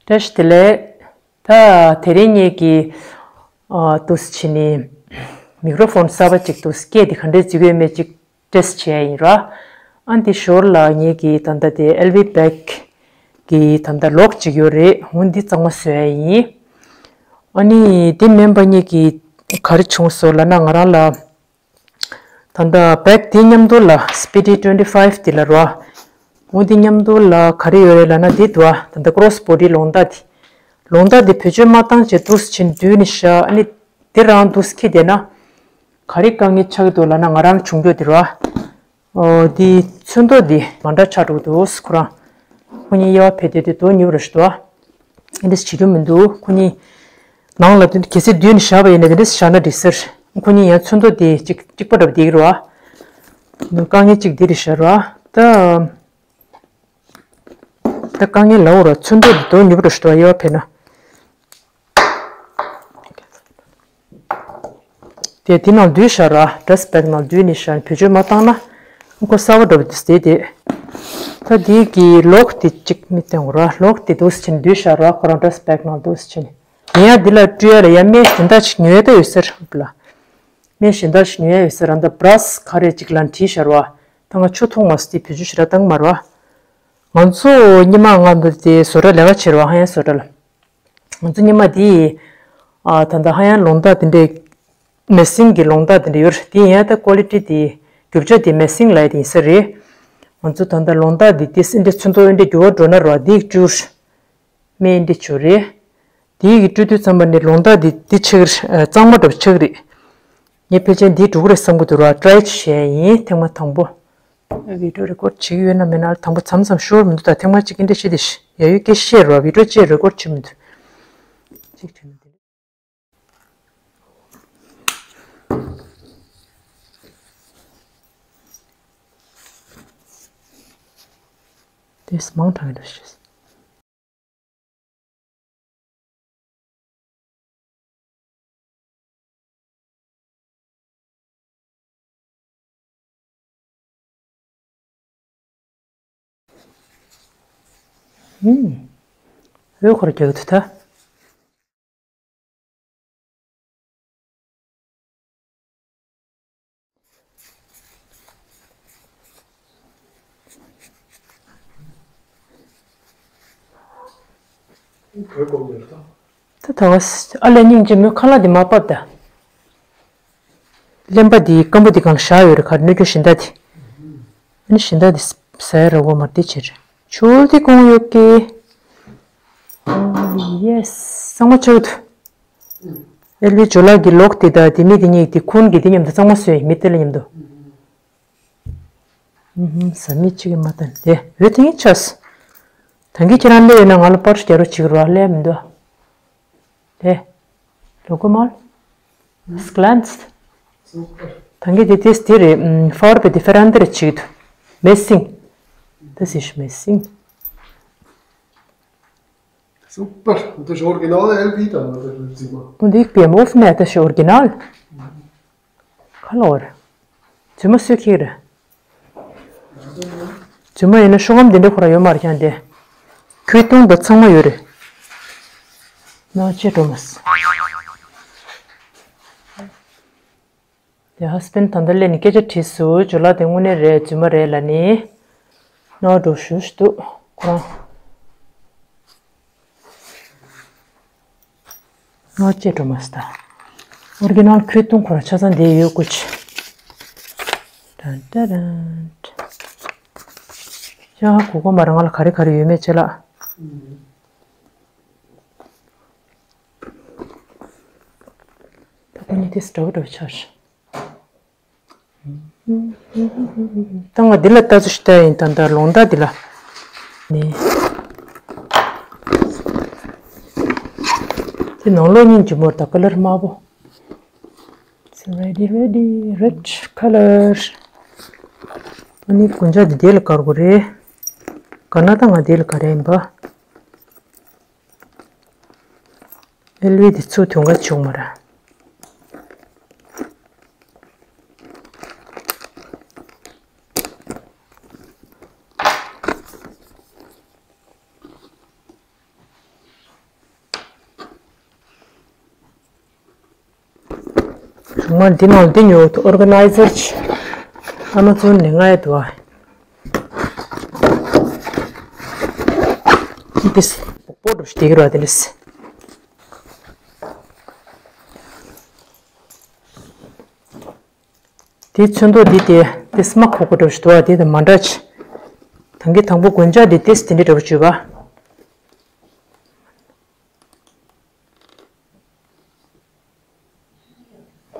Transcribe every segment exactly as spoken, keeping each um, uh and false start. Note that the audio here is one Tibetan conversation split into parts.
བཀྲ་ཤིས་བདེ་ལེགས། ད་དེ་རིང་ངེད་ཀྱིས་ཨ་འདུག་སེ་བྱས་ནས་མིག་རོ་ཕོན་གསར་པ་ཅིག་འདུག་སེ་སྐད་དེ་ག་འདྲས་བརྫི་གི་ཡོད་མེད་ཅིག་ཊེ་སི་ཊི་བྱས་ཡིན་ར། ཨ་འདི་ཞོར་ལ་ངེད་ཀྱིས་ད་ལྟ་དེ་ཨེལ་ཝི་བེག་གི་ད་ལྟ་ལོག་ཅིག་ཡོད་རེད། འོ་འདི་གཙང་མ་བཟོ་ཡ་ཡིན། ཨ་ནི་དེ་མིན་པ་ངེད་ཀྱིས་ག་རེ་བྱུང་སོང་ལབ་ན། ང་རང་ལ་ད་ལྟ་བེག་དེ་མཉམ་དུ་ལ་སི་པི་ཌི་ཊུ་ཝེན་ཊི་ཕའིབ་དེ་ལ་རོ། འོ་དེ་མཉམ་དུ་ལ་ག་རེ་ཡོད་རེད་ལབ་ན། དེ་འདུག་ཨ། ད་ལྟ་ཀོ་རོ་སི་བོ་ཌི་ལོང་རྟགས་དེ། ལོང་རྟགས་དེ་བེད་སྤྱོད་མ་བཏང་བྱས་འདུག་སེ་བྱས་ནས་བསྡུས་ནས་བཞག་ཨ་ནི་དེ་རང་འདུག་སེ་འཁྱེར་བསྡད་ན་ག་རེ་དཀའ་ངལ་ཆགས་ཀྱི་འདུག་ལབ་ན། ང་རང་བྱུང་རྒྱུ་དེ་རོ། ཨོ་དེ་ཚོན་མདོག་དེ་མ་འདྲ་ཆགས་འགྲོ་གི་འདུག་ཁོ་རང་། ཁོ་གཉིས་དབྱེ་བ་ཕྱེ་བསྡད་དུས་དོན་ཉུབ་རེད་ཤག་འདུག་ཨ། ཨེ་འདྲས་བྱེད་རྒྱུ་མི་འདུག་ཁོ་གཉིས་ནང་ལ་དེ་གལ་སྲིད་བསྡུས་ནས་བཞག་པ་ཡིན་ན་དེ་འདྲས་བཞག་ན་འགྲིག་ཟེར། ཁོ་གཉིས་ཡང་ཚོན་མདོག་དེ་གཅིག་གཅིག་པ་འདྲ་པོ་བསྡད་ཀྱི་རེད་བ། དཀའ་ངལ་གཅིག་འདི་རེད་ཤག་ར། ད་ད་དཀའ་ངལ་ལབ་དགོས་ར། ཚོན་མདོག་དེ་དོན་ཉུབ་རེད་ཤག་འདུག་ཨ། དབྱེ་བ་ཕྱེ་ན། དེ་དེ་ནང་བསྡུས་བཞག་ར། ཌ་སི་བེག་ནང་བསྡུས་ནས་བཞག་བེད་སྤྱོད་མ་བཏང་ན། ཁོ་གསར་པ་འདྲ་པོ་དེ་བསྡད་དེ། ད་དེ་གི་ལོག་དེ་གཅིག་མི་བསྟན་དགོས་ར། ལོག་དེ་འདུག་སེ་བྱས་ནས་བསྡུས་བཞག་ར། ཁོ་རང་ཌ་སི་བེག་ནང་འདུག་སེ་བྱས་ནས། ཡིན་ཡང་འདི་ལ་སྤྲོད་ཡ་ལ་ཡ་སྨན་གཞན་དག་ཅིག་ཉོ་ཡ་ད་ཡོད་ས་རེད་ལ། སྨན་གཞན་དག་ཅིག་ཉོ་ཡ་ཡོད་ས་རེད། ད་བྷ་ར་སི་ག་རེ་ཅིག་ལ་བྲིས་བཞག་ར་བ། ད་ང་ཆུ་འཐུང་མ་སོང་། དེ་བེད་སྤྱོད་ཞེ་དྲག་བཏང་གི་མ་རེད་བ། ང་ཚོ་སྔོན་མ་ང་འདི་དེ་བཟོ་གྲྭ་ལས་ཀ་བྱེད་རེད་བ། ཧ་ཡང་བཟོ་གྲྭ་ལ། ང་ཚོ་སྔོན་མ་དེ་ཨ་ད་ལྟ་ཧ་ཡང་ལོང་རྟགས་དེ་འདྲའི་མེ་སིང་གི་ལོང་རྟགས་དེ་འདྲ་ཡོད་རེད། དེ་ཡིན་ཡང་ད་ཀོ་ལི་ཊི་དེ་རྒྱུ་ཆ་དེ་མེ་སིང་ལབ་ཡ་དེ་ཡིན་ས་རེད། ང་ཚོ་ད་ལྟ་ལོང་རྟགས་དེ་དེ་འདྲའི་ཚོན་མདོག་འདི་འདྲ་འགྱུར་བ་འགྲོ་ན་རོ། དེ་བཅུར་སྨན་འདི་བཅུ་རེད། དེ་གི་བཅུ་དུས་ཙམ་པ་ནས་ལོང་རྟགས་དེ་དེ་ཆགས་ཀྱི་རེད། གཙང་མ་འདྲ་པོ་ཆགས་ཀྱི་རེད། ངས་ཕལ་ཆེར་འདི་འགྲོ་གི་རེད་བསམ་གྱི་འདུག་ར། ཊ་རའི་ཅིག་བྱས་ཡིན། ཐེངས་མ་དང་པོ། ཨ་བི་ཌི་ཡོ་རེ་ཀོཌ་བྱེད་ཀྱི་ཡོད་ན་མེད་ན་དང་པོ་མཚམས་མཚམས་ཤོར་མི་འདུག་ད་ཐེངས་མ་གཅིག་གི་འདྲ་ཞིག་དེ་ཡ་ཡོད་སྐད་བཤད་རོགས། བི་ཌི་ཡོ་ཅིག་རེ་ཀོཌ་བྱེད་མི་འདུག་གཅིག་བྱས་ན་དེ་འདྲ། དེ་མང་དྲགས་ཀྱི་འདུག་ཤེས། ཨུམ། འོད་ཁོ་ར་རྒྱག་ཐུབ་ད། ད་ད་བ་ཨ་ལས་སྙིང་རྗེ་མོའི་ཁ་ལག་འདི་མ་ཕབ་ད། གླེན་པ་འདི་སྐམ་པོ་འདི་གང་བཞག་ཡོད་རེད། ག་རེ་གནོད་སྐྱོན་གཞན་དག་འདི། ཨ་ནི་གཞན་དག་འདི་ཟ་ཡ་ར་བོ་མར་འདི་བྱེད་རེད། ཆུ་འདི་གང་ཡོད་ཀི། ཨོ་ཡེ་སི། གཙང་མ་ཆགས་འདུག་ཨེལ་ཝི་ཇོ་ལགས་ཀྱི་ལོག་དེ་དང་དེ་མི་དེ་གཉིས་དེ་ཁུན་གྱི་དེ་མཉམ་དུ་གཙང་མ་བཟོས་ཡིན། མི་དེ་ལ་མཉམ་དུ། ཨུམ། ཟ་མི་གཅིག་གིས་མ་བསྟན་ཏེ། འོ་དེ་ངས་ཆགས། ད་གིན་ཁྱེད་རང་སླེབས་ཡོད་ན་ང་ལ་པར་རྒྱག་རོགས་བྱེད་ཀྱི་རོགས། སླེབས་མི་འདུག་དེ། ལོ་གོ་མལ། སྐླན་སི། ད་གིན་དེ་དེ་དེ་རེད། ཨུམ། ཕ་ཝར་པེ་དེ་ཧྥེ་རན་དེ་རེད་བྱེད་ཀྱི་འདུག་མེ་སིང་། དེ་སི་ཤུ་མེ་སིང་། Super. Und das ist original L V dann, oder? Und ich bin am offenen, das ist original. Color. Sind wir so hier? Sind wir in der Schule, den der Korea Mark an der. Quittung der Zimmer Jure. Na, Chetumas. དེ་ཧ་སི་བེན་ད་ལྟ་སླེབས་ནས་སྐད་ཆ་དྲིས་སོང་། ཇོ་ལགས་དེ་དངོས་གནས་རེད། རྫུན་མ་རེད་ལབ་ནི། ནོར་འགྲོ་ཞུ་ཞུ་འདུག་ཁོ་རང་། ནོར་ཅེ་འགྲོ་མ་སྟ། ཨོ་རི་ཇི་ནལ་ཁོས་བཏུང་ཁོ་རང་ཆ་ཚང་བསྡད་ཡོད་སྐུ་ཅི། ཏན་ཏན་ཏན། ཡ་གོ་གོ་མ་རང་ང་ལ་ག་རེ་ག་རེ་ཡོད་མེད་ཅེ་ལགས། ད་ཁོ་གཉིས་དེ་འདྲ་བོ་འདྲ་བོ་ཆགས་ཤག་ད་ང་འདི་ལ་ལྟ་ཚུལ་ཞིག་ལྟ་ཡིན། ད་ལྟ་ལོང་རྟགས་འདི་ལ་ནི། དེ་ནང་ལོགས་སྙིང་རྗེ་མོ་ད་ཀ་ལར་དམར་པོ། It's ready, ready, red color. ཨ་ནི་རྐུན་ཇག་འདི་དེ་ལ་དཀར་པོ་རེད། དཀར་ན་ད་ང་དེ་ལ་ག་རེ་ཡིན་པ། ཨེལ་ཝི་དེ་ཚུར་དུང་ག་བྱུང་མ་ར། མ་འདི་ནང་འདི་ཉོ་ཐུ་ཨོར་ག་ནའི་ཛར་ཆི། ཨ་མ་ཛོན་ནས་ང་ཡ་དུ་ཨ། འདི་སི་པོ་ཏོ་ཤི་དེ་གི་ར་དེ་ལས། དེ་ཚོན་མདོག་འདི་དེ་དེ་སི་མ་ཁོ་ཁོ་འདྲ་ཞིག་འདུག་ཨ། དེ་དང་མ་འདྲ་ཆི། དང་གི་དང་པོ་གོན་ཆ་དེ་དེ་སི་དེ་འདྲ་འདྲ་བོ་བྱོས་པ།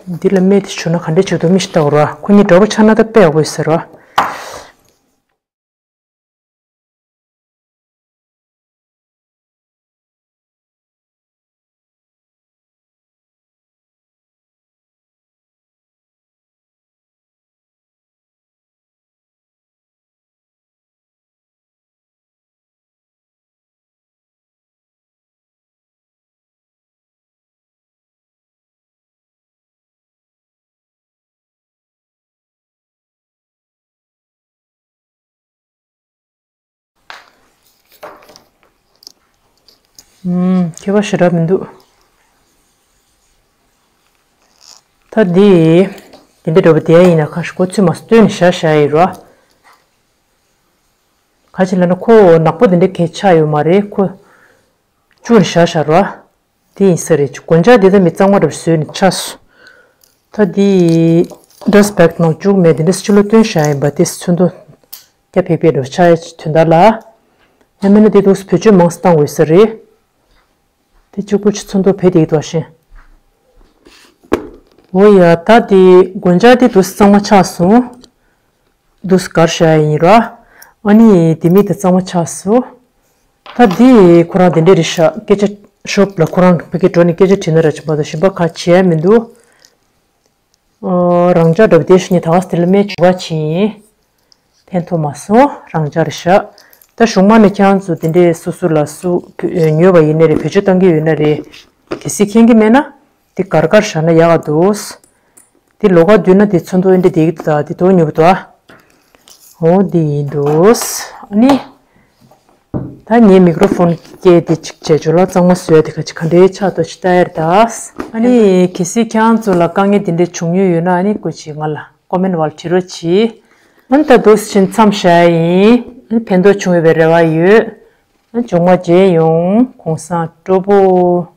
འདི་ལ་སྨད་དེ་བྱུང་ན་ག་འདྲ་བྱེད་འདུག་མི་ཤེས་ལྟ་བ་ར། ཁོ་གཉིས་འདྲ་པོ་ཆགས་ན་ད་དཔེ་ཡག་པོ་ཡོད་ས་ར། ཨུམ། ཁྱད་པར་ཞེ་དྲག་མི་འདུག་ད་འདི། དེ་འདྲ་འདྲ་པོ་དེ་ཡིན་ན་ཁ་ཤས་ཁོ་ཚོས་མ་སྟོན་ནས་བཞག་བཞག་ཡིན་རོ། ག་ཅི་ལབ་ན་ཁོ་ནག་པོ་དེ་འདྲ་གས་ཆགས་ཡོད་མ་རེད། ཁོ་བཅུག་ནས་བཞག་བཞག་རོ། དེ་ཡིན་ས་རེད། གོན་ཆ་དེ་ད་མི་གཙང་མ་འདྲ་པོ་བཟོས་ནས་ཆགས་སོང་། ད་འདི་ཌ་སི་བེག་ནང་བཅུག་མེད། དེ་འདྲ་ཕྱི་ལོགས་སྟོན་བཞག་ཡིན་པ། དེ་ཚོན་མདོག་སྐྱ་བེག་བེག་འདྲ་པོ་ཆགས་ཡ་དོན་དག་ལ། ཡང་མིན་ན་དེ་འདུག་སེ་བེད་སྤྱོད་མང་སེ་བཏང་དགོས་ས་རེད། དེ་གཅིག་པུ་ཅིག་ཚོན་མདོག་བེད་དེ་ཡིན་དོ་ཤེ། འོ་ཡ། ད་དེ་གོན་ཆ་དེ་འདུག་སེ་གཙང་མ་ཆགས་སོང་། འདུག་སེ་བཀར་བཞག་ཡ་ཡིན་ར། ཨ་ནི་དེ་མིག་དེ་གཙང་མ་ཆགས་སོང་། ད་དེ་ཁོ་རང་དེ་འདྲས་རེད་ཤག་སྐད་ཆ་ཤོབ་ལ་ཁོ་རང་ཕ་གི་འགྲོ་ནས་སྐད་ཆ་དྲིས་ན་ར་ཅིག་མ་གཏོགས་གཞན་པ་ག་བྱེད་ཡ་མི་འདུག་ཨོ། རང་འཇགས་འདྲ་པོ་དེ་ཞུ་ནས་ད་ག་སེ་དེ་ལ་སྨད་བྱུག་པ་ཕྱིན། ཕན་ཐོགས་མ་སོང་། རང་འཇགས་རེད་ཤག་ད་གཞུག་མ་ནས་ཁྱེད་རང་ཚོ་དེ་འདྲས་སོ་སོ་ལ་སུ་ཉོས་པ་ཡིན་ན་རེད། བེད་སྤྱོད་བཏང་གི་ཡོད་ན་རེད། གལ་སྲིད་མཁྱེན་གྱི་མེད་ན་དེ་གར་གར་བཞག་ན་ཡག་ག་འདུག་དེ་ལོགས་ཀ་བསྡུས་ན་དེ་ཚོན་མདོག་འདི་འདྲ་བསྡད་ཀྱི་འདུག་ད་དེ་དོ་ཉོ་བ་འདུག་ཨ། འོ་འདི་ཡིན་འདུག་ཨ་ནི། ད་ངའི་མིག་རོ་ཕོན་སྐད་དེ་གཅིག་བྱས་ཇོ་ལགས་གཙང་མ་བཟོས་དེ་ག་ཅིག་ག་འདྲའི་ཆགས་འདུག་ཅིག་ལྟ་ཡར་ད། ཨ་ནི་གལ་སྲིད་ཁྱེད་རང་ཚོ་ལ་དཀའ་ངལ་དེ་འདྲ་བྱུང་མྱོང་ཡོད་ན་ཨ་ནི་སྐུ་མཁྱེན་ང་ལ་ཀོ་མེན་ཝལ་བྲིས་རོགས་གྱིས། ཨ་ནི་ད་འདུག་སེ་མཚམས་བཞག་ཡ་ཡིན། ཨ་ནི་ཕན་ཐོགས་བྱུང་ཡོད་པའི་རེ་བ་ཡོད། ཨ་ནི་མཇུག་མ་མཇལ་ཡོང་། གུང་སེང་སྤྲོ་པོ།